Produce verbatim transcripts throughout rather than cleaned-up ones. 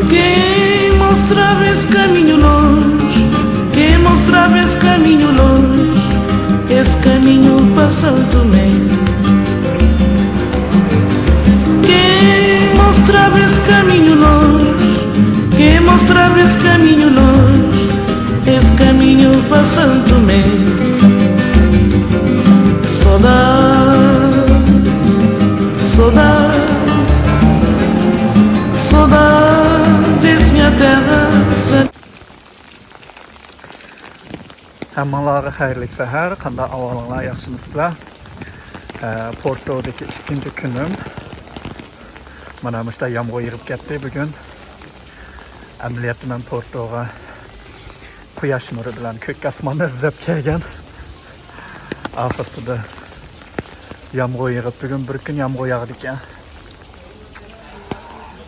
Quem mostrava esse caminho longe, quem mostrava esse caminho longe, esse caminho passou também. Quem mostrava esse caminho longe, quem mostrava esse caminho longe, esse caminho passou também. Saudade, saudade, saudade desse minha terra. ھەممىڭلارغا خەيرلىك سەھەر. قانداق ئەھۋالىڭلار، ياخشىمۇسىلەر؟ ئە، پورتودىكى ئىككىنچى كۈنۈم. مانا مۇشۇنداق يامغۇر يېغىپ كەتتى بۈگۈن. ئەمەلىيەتتە مەن پورتوغا قۇياش نۇرى بىلەن كۆك ئاسماننى ئىزدەپ كەلگەن. ئاخىرسىدا يامغۇر يېغىپ، بۈگۈن بىر كۈن يامغۇر ياغىدىكەن.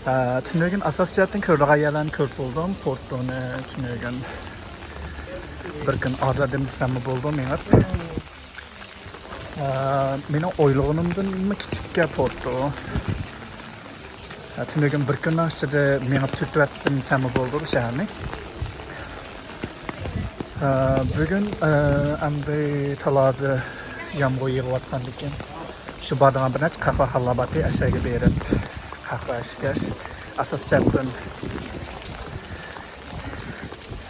ئە، تۈنۈگۈن ئاساسىي جەھەتتىن كۆرىدىغان يەرلەرنى كۆرۈپ بولدۇم. پورتونى تۈنۈگۈن بىر كۈن ئازادىم دېسەممۇ بولىدۇ مېڭىپ. ئە، مېنىڭ ئويلىغىنىمدىنمۇ كىچىككەن پورتو. ئە، تۈنۈگۈن بىر كۈننىڭ ئىچىدە مېڭىپ تۈگىتىۋەتتىم دېسەممۇ بولىدۇ بۇ شەھەرنى. ئە، بۈگۈن، ئە، ئەمدى تالادا يامغۇر يېغىۋاتقاندىكىن، شۇ بارىدىغان بىر نەچچە قەھۋەخانىلار بارتى، ئەشەگە بېرىپ قەھۋە ئىچكەچ، ئاساسىي جەھەتتىن،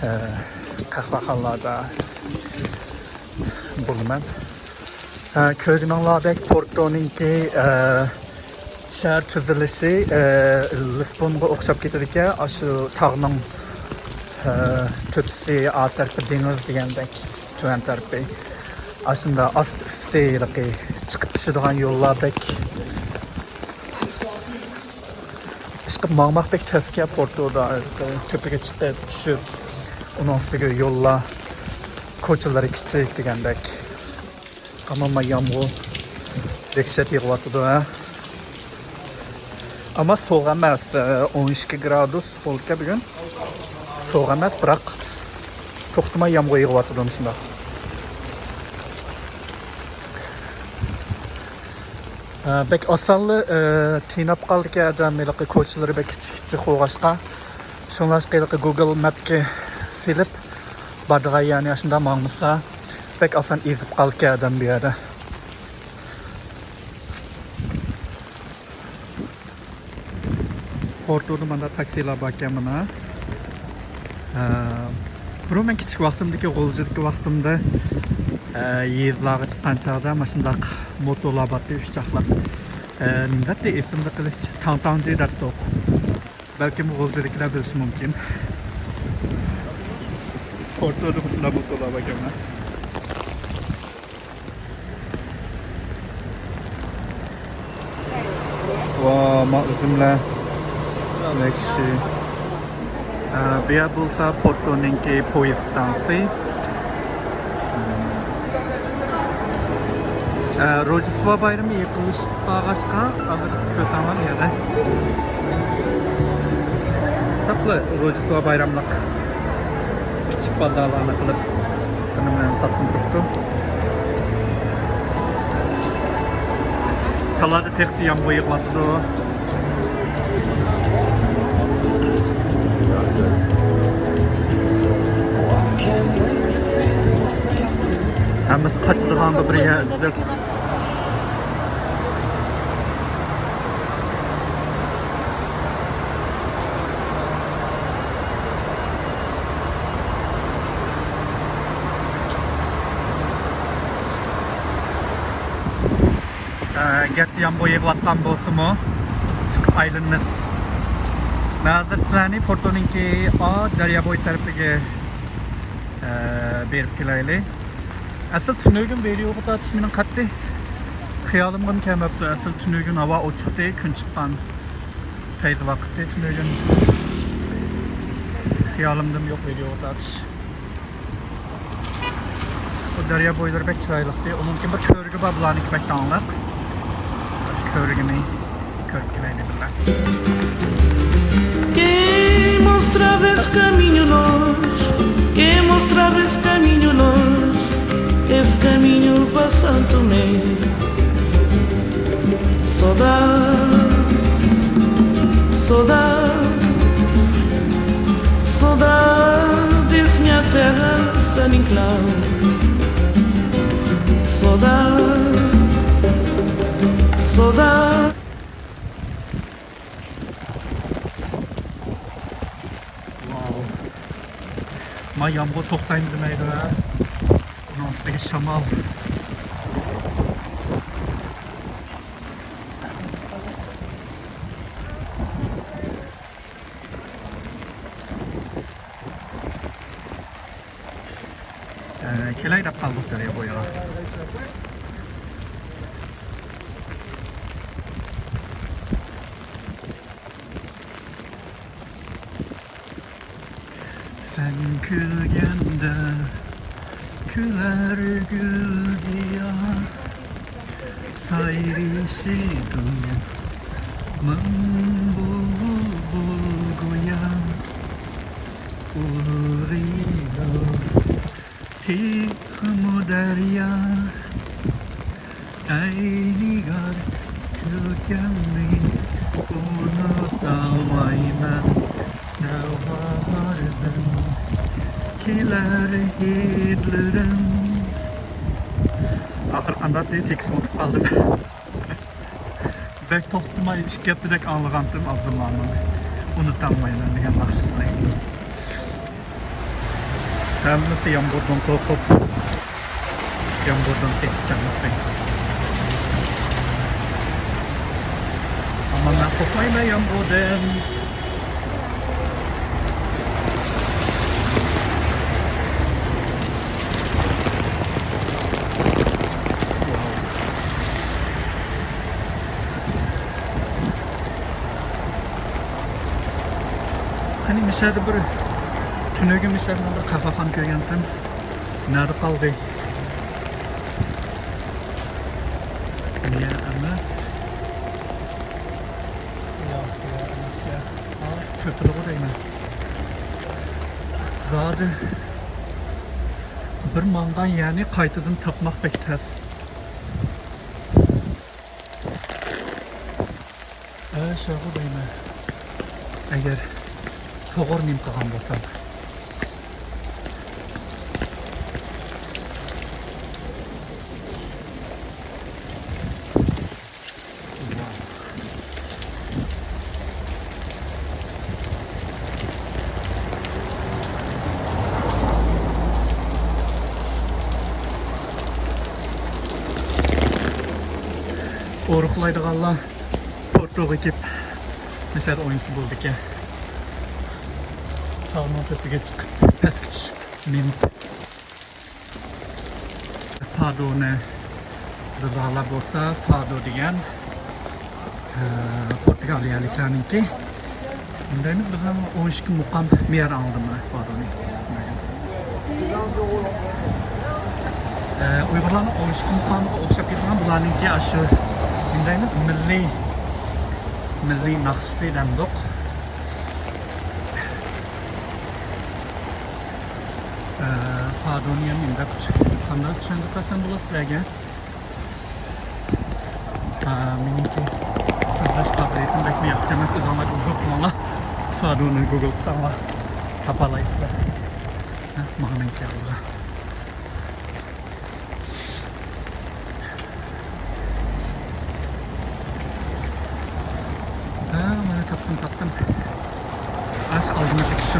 ئە، قەھۋەخانىلاردا بولىمەن. ئە، كۆرگىنىڭلاردەك پورتونىڭكى، ئە، شەھەر تۈزۈلۈشى، ئە، لىسبونغا ئوخشاپ كېتىدىكەن. ئاشۇ تاغنىڭ، ئە، تۆپىسى، ئارقا تەرىپى دېڭىز دېگەندەك، تۆۋەن تەرىپى. ئاشۇنداق ئاستى ئۈستى ھېلىقى چىقىپ چۈشىدىغان يوللاردەك. ئىشقىلىپ ماڭماق بەك تەسكەن پورتودا، تۆپىگە چىقىپ، چۈشۈپ، ئۇنىڭ ئۈستىگە يوللار، كوچىلىرى كىچىك دېگەندەك. ئەمما يامغۇر دەھشەت يېغىۋاتىدۇ، ھە. ئەمما سوغۇق ئەمەس، ئون ئىككى گرادۇس بولدىكەن بۈگۈن. سوغۇق ئەمەس، بىراق توختىماي يامغۇر يېغىۋاتىدۇ مۇشۇنداق. ئە، بەك ئاسانلا، ئە، تېيىنىپ قالىدىكەن ئادەم، ھېلىقى كوچىلىرى بەك كىچىك كىچىك بولغاچقا. شۇڭلاشقا ھېلىقى گۇگل مەپكە سېلىپ بارىدىغان يەرنى ئاشۇنداق ماڭمىسا، بەك ئاسان ئېزىپ قالىدىكەن ئادەم بۇ يەردە. پورتودا مانا تاكسىلار باركەن مانا. ئە، بۇرۇن مەن كىچىك ۋاقتىمدىكى، غۇلجىدىكى ۋاقتىمدا، ئە، يېزىلارغا چىققان چاغدا ماشۇنداق موتولار بارتى، ئۈچ چاقلىق. ئە، نېمە دەتتى، ئېسىمدە قېلىشىچە، تاڭتاڭجى دەتتۇق. بەلكىم غۇلجىدىكىلەر بىلىشى مۇمكىن. پورتودا مۇشۇنداق موتولار باركەن. ۋا، ما ئۈزۈملەر. ياخشى. ئە، بۇ يەر بولسا پورتونىڭكى پويىز ئىستانسىسى. ئە، روژدېستۋو بايرىمى يېقىنلىشىپ بارغاچقا، ھازىر كۆرسەڭلار يەردە. ساپلا روژدېستۋو بايراملىق كىچىك بازارلارنى قىلىپ، ئۇنى بىلەن ساتقىن تۇرۇپتۇ. تالادا تېخىچە يامغۇر يېغىۋاتىدۇ. ھەممىسى قاچىدىغان بىر يەر ئىزدەپ. ئە، گەرچە يامغۇر يېغىۋاتقان بولسىمۇ، چىقىپ ئايلىنىمىز. مەن ھازىر سىلەرنى پورتونىڭكى ئا دەريا بويى تەرىپىگە، ئە، بېرىپ كېلەيلى. ئەسلى تۈنۈگۈن ۋىدېئوغا تارتىش مېنىڭ قەتئىي خىيالىمغىمۇ كەلمەپتۇ. ئەسلى تۈنۈگۈن ھاۋا ئوچۇقتى، كۈن چىققان پەيزى ۋاقىتتى تۈنۈگۈن. خىيالىمدىمۇ يوق ۋىدېئوغا تارتىش. دەريا بويلىرى بەك چىرايلىقتى. ئۇنىڭدىن كېيىن بىر كۆرگە بار، بۇلارنىڭكى بەك داڭلىق. شۇ كۆرگىنى كۆرۈپ كېلەيلى بىللە. Quem mostrava esse caminho longe, quem mostrava esse caminho longe, esse caminho para Santo Tomé. Saudade, saudade, saudade desse minha terra, San Nicolau. Saudade, saudade. Wow. ما يامغۇر توختايمۇ دېمەيدۇ ھە. ئۇنىڭ ئۈستىگە شامال. ئە، كېلەي دەپ قالدۇق دەريا بويىغا. سەن كۈلگەندە كۈلەر گۈل گىياھ، سايرىشىدۇ مىڭ بۇلبۇل گويا. ئۇلغىيدۇ تېخىمۇ دەريا. ئەي نىگار، كۈلكەڭنى ئۇنتالمايمەن. نەۋباھاردىن كېلەر ھىدلىرىم. ئاخىر قانداقتى؟ تېكىستنى ئۇنتۇپ قالدىم. بەك توختىماي ئىككى ھەپتىدەك ئاڭلىغانتىم ئابدۇللانىڭ ئۇنتالمايمەن دېگەن ناخشىسىنى. ھەممىسى يامغۇردىن قورقۇپ، يامغۇردىن قېچىپ ھەممىسى. ئەمما مەن قورقمايمەن يامغۇردىن. قېنى، مىسىردا بىر، تۈنۈگۈن مىسىردا بىر قەھۋەخانا كۆرگەنتىم. نەدە قالدى؟ نىيە ئەمەس؟ ياق، ياق، ئەمەس، ياق. ھا، كۆپىلىغۇ دەيمەن. زادى بىر ماڭغان يەرنى قايتىدىن تاپماق بەك تەس. ئە، شۇغۇ دەيمەن. ئەگەر توغرا نېمە قىلغان بولسام. ئورۇقلايدىغانلار پورتوغا كېلىپ، مەسىلەن، ئوينىسا بولىدىكەن. تاغنىڭ تۆپىگە چىقىپ، پەسكە چۈشۈپ، مېڭىپ. فادونى بىلىدىغانلار بولسا، فادو دېگەن، ئە، پورتۇگالىيەلىكلەرنىڭكى. مۇندايمىز، بىزنىڭ ئون ئىككى مۇقام مېيەر ئاڭلىدىم مانا فادونى. ئە، ئۇيغۇرلارنىڭ ئون ئىككى مۇقامىغا ئوخشاپ كېتىدىغان بۇلارنىڭكى ئاشۇ مۇندايمىز، مىللىي، مىللىي ناخشىسى دەمدۇق. ئە، فادونى ھەم ئىنداق قانداق چۈشەندۈرۈپ بەرسەم بولىدۇ سىلەرگە؟ ئە، مېنىڭكى سۆزلەش قابىلىيىتىم بەكمۇ ياخشى ئەمەس، ئۆزۈڭلار گۇگل قىلىڭلار. فادونى گۇگل قىلساڭلار تاپالايسىلەر. ھە، ماڭىمەن كەلدىغا. ھە، مانا تاپتىم، تاپتىم. ئاش ئالدىمىزدىكى شۇ.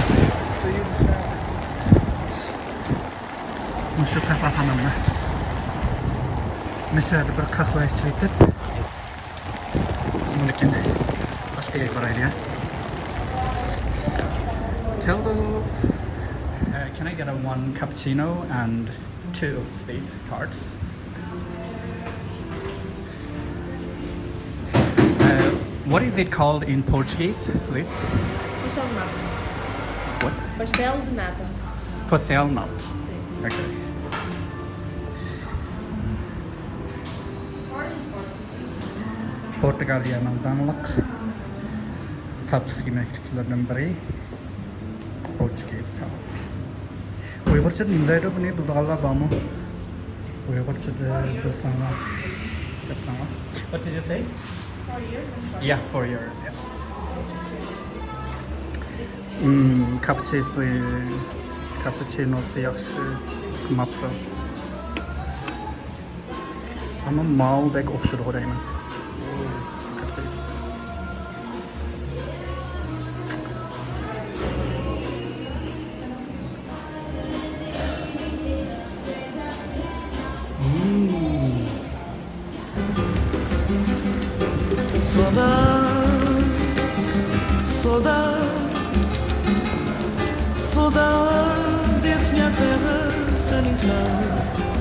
مۇشۇ قەھۋەخانامدا. مىسىردا بىر قەھۋە ئىچىۋېتىپ، ئۇنىڭدىن كېيىن باشقا يەرگە بارايلى، ھە. كەلدۇق. Uh, can I get a one cappuccino and two of these tarts? Uh, what is it called in Portuguese, please? Pastel de nata. What? Pastel de nata. Pastel nata. Sim. Okay. پورتۇگالىيەنىڭ داڭلىق تاتلىق يېمەكلىكلىرىدىن بىرى، پورتۇگىز تاۋۇت. ئۇيغۇرچە نېمە دەيدۇ بۇنى بىلىدىغانلار بارمۇ؟ ئۇيغۇرچىدا بىلسەڭلار دەپ قويۇڭلار. What did you say? Yeah, four euros, yes. Hmm, كاپۇچىنوسى، كاپۇچىنوسى ياخشى قىلماپتۇ. ئەمما ماۋۇ بەك ئوخشىدىغۇ دەيمەن. Hmm. Saudade, saudade, saudade desse minha terra, São Nicolau.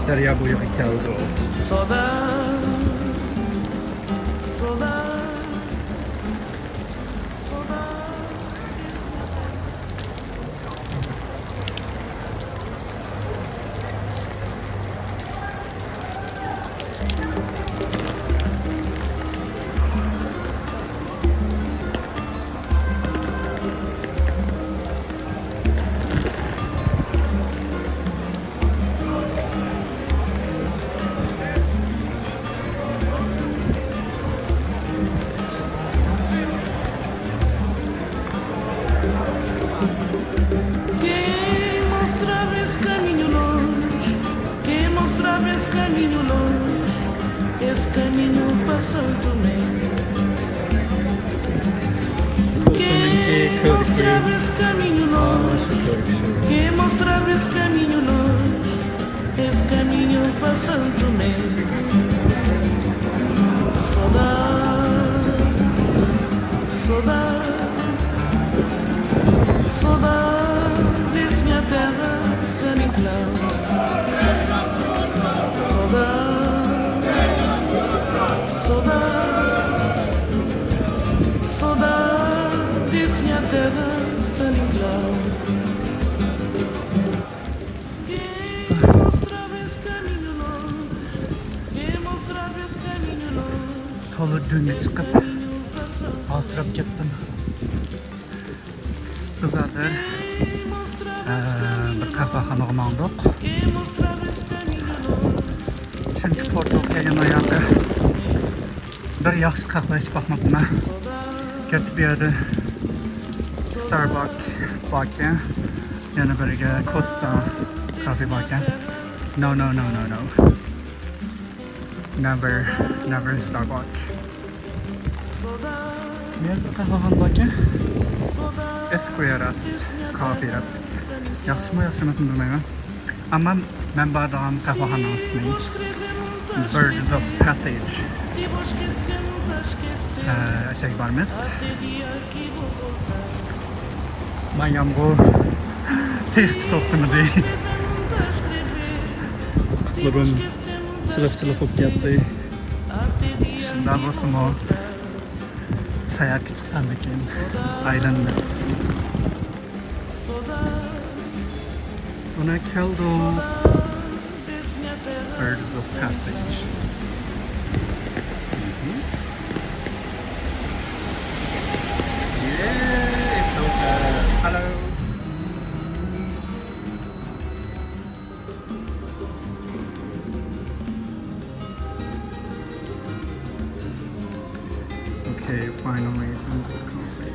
دەريا بويىغا كەلدۇق. Saudade, saudade, saudade desse minha terra. Quem mostrava esse caminho longe, quem mostrava esse caminho longe, esse caminho passou também. Quem mostrava esse caminho longe, quem mostrava esse caminho longe, esse caminho passou também. Saudade, saudade, saudade desse minha terra, São Nicolau. Saudade, saudade, saudade desse minha terra, São Nicolau. تولا دۈمى چىقىپ، ھاسىراپ كەتتىم. بىز ھازىر، ئە، بىر قەھۋەخانىغا ماڭدۇق. چۈنكى پورتۇغا كەلگەن ئاياغدا بىر ياخشى قەھۋە ئىچىپ باقماپتىمەن. گەرچە بۇ يەردە ستارباك باركەن، يەنە بىرىگە كوستا كافې باركەن. No, no, no, no, no. Never, never Starbucks. مەن قەھۋەخانا باركەن، ئېسكۇيەراس كافې دەپ. ياخشىمۇ، ياخشى ئەمەسمۇ بىلمەيمەن. ئەمما مەن بارىدىغان قەھۋەخانىنىڭ ئىسمى Birds of Passage. ئە، ئەشەگە بارىمىز. مايامغۇ تېخىچە توختىمىدى. پۇتلىرىم چىلىق-چىلىق بولۇپ كەتتى. شۇنداق بولسىمۇ، ساياھەتكە چىققاندىن كېيىن ئايلىنىمىز. مانا كەلدۇق. Birds of Passage. Yeah, it's open. Hello. Okay, finally, some coffee.